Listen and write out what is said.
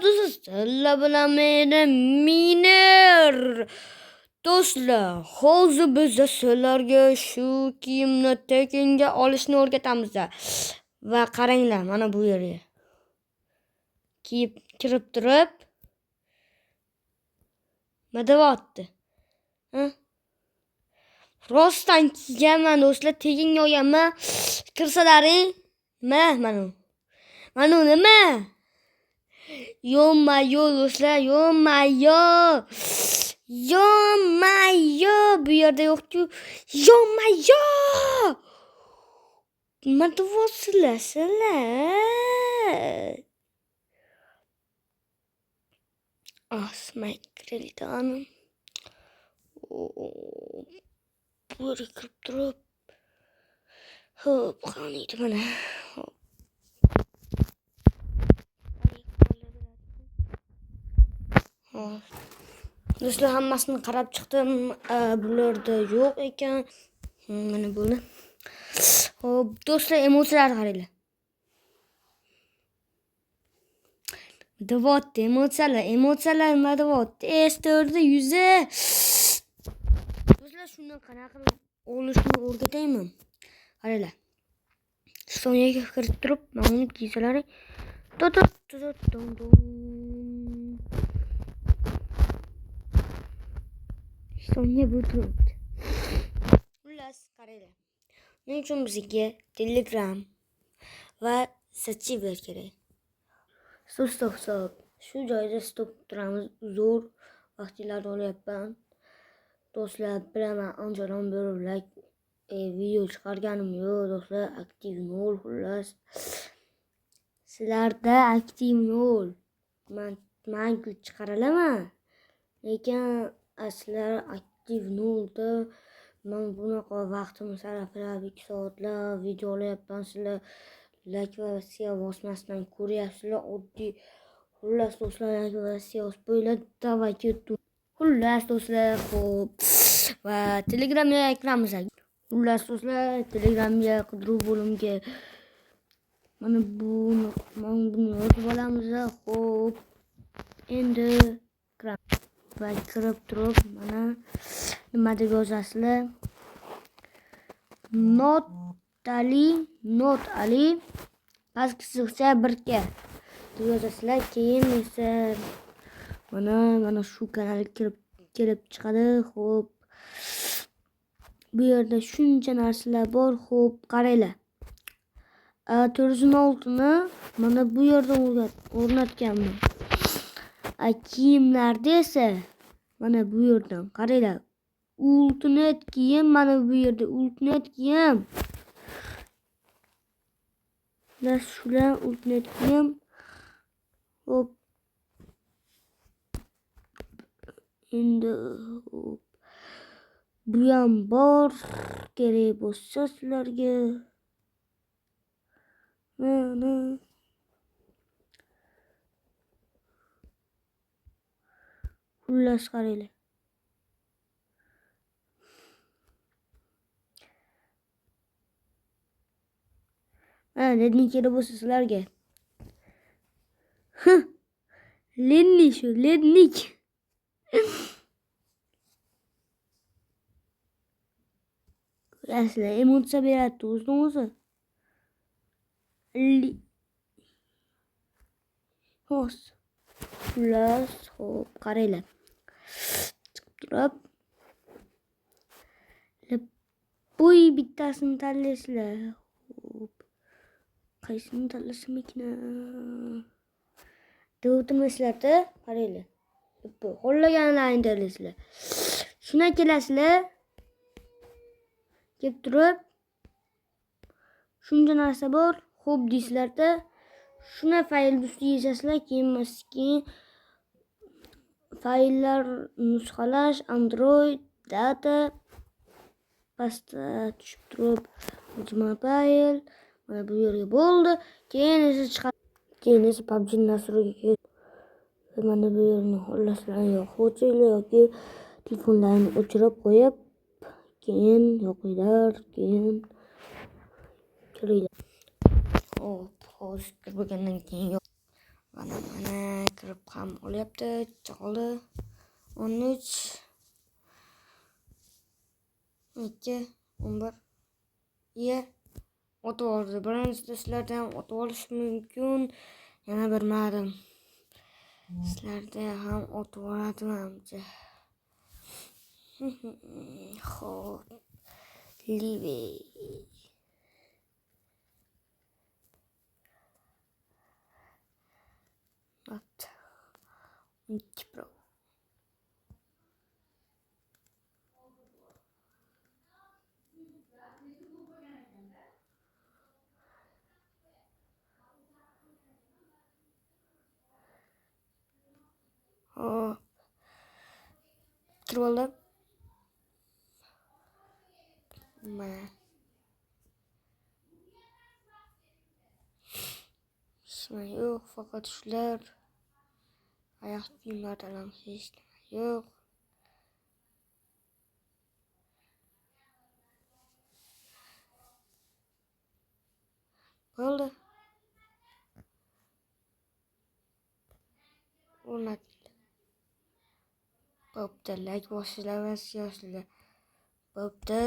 Do'stlar, sizlar bilan meni Miner. Do'stlar, hozir biz sizlarga shu kiyimni tekinga olishni o'rgatamiz. Va qaranglar, mana bu yerga. Kiyib kirib turib nima deyapti? Ha? Rostdan kiyganman do'stlar, tekinga olganman. Kirsalaring, nima mana u? Mana u nima? Yo-mayo do'stlar, yo-mayo. Yo-mayo, bu yerda yo'q-ku. Yo-mayo! Nima deyapsizlar sizlar? Asmay kirildi. Bu yerga kirib turib. Xo'p, qaniydi mana. Xo'p. Xo'p. Do'stlar, hammasini qarab chiqdim. Bularda yo'q ekan. Mana buni. Xo'p, do'stlar, emotsiyalarni qaranglar. Deyapti emotsiyalar, emotsiyalar nima deyapti? Estirdi yuzi. Do'stlar, shuni qanaqa qilib olishni o'rgataymi? Qaranglar. Soniyaga kirib turib, mana uni kiysalaring. Sonya bu turibdi. Xullas, qaranglar. Buning uchun bizga Telegram va Sachiver kerak. Stop, stop, stop. Shu joyda stop turamiz. Zo'r vaqtinglarni olyapman. Do'stlar, bilaman, anchadan beri like video chiqarganim yo'q do'stlar. Aktiv nol, xullas. Sizlarda aktiv nol. Man chiqaralaman. Lekin sizlar aktiv nolda man bunaqa vaqtimni sarflab 2 soatlab video olyapman. Sizlar like va siya bosmasdan ko'ryapsizlar. Oddiy xullas do'stlar, like va siya bosib qo'yinglar. Давай ketdim. Xullas do'stlar, xo'p. Va Telegramga kiramiz. Xullas do'stlar, Telegramga qidiruv bo'limiga mana buni yozib olamiz. Xo'p. Endi kiramiz. Va kirib turib mana nima deb yozasizlar? Not Ali pastki chiziqcha 1K deb yozasizlar. Keyin esa mana shu kanalga kirib kelib chiqadi. Xo'p. Bu yerda shuncha narsalar bor. Xo'p, qaranglar. 416ni mana bu yerda o'rnatganman. Kiyimlarda esa mana bu yerdan qaranglar. Ultimate kiyim mana bu yerda ultimate kiyim. Shular ultimate kiyim. Hop. Endi hop. Bu ham bor. Kerak bo'lsa sizlarga. Mana. Xullas qaranglar. Ha, Lenni kerak bo'lsa sizlarga. Lenni shu, Lennik. Ko'rasizlar, emotsiya beradi o'zidan o'zi. Xo'sh. Xullas, xo'p, qaranglar. Chiqib turib bo'y bittasini tanlaysizlar. Xo'p. Qaysini tanlasam ekan? Deb o'tirmaysizlar-da, qaranglar. Xohlaganlaringni tanlaysizlar. Shundan kelasizlar. Kelib turib shuncha narsa bor, xo'p deysizlar-da. Shuni faylni ustiga yozasizlar, keyin fayllar nusxalash, Android, data pastga tushib turib mobile mana bu yerga bo'ldi. Keyin esa chiqadi. Keyin esa PUBG nasriga mana bu yerni xohlasizlar yoqib o'chinglar yoki telefonlarni o'chirib qo'yib keyin yoqinglar, keyin kiringlar. Xo'p, hozir kirib bo'lgandan keyin mana Kirib ham olyapti. Chaqoldi. 13 12 11. Iya, o'tib oldi. Birinchisida sizlarda ham o'tib olish mumkin. Yana bilmadim. Sizlarda ham o'tib oladi manimcha. Xo'p. Live. Not 12 Pro. Hop. Kirib oldim. Mana. Hech nima yo'q, faqat shular. Oyoq kiyimlardan ham hech nima yo'q. Bo'ldi. O'rnatildi. Bo'pti, like bosinglar va yoshlar. Bo'pti.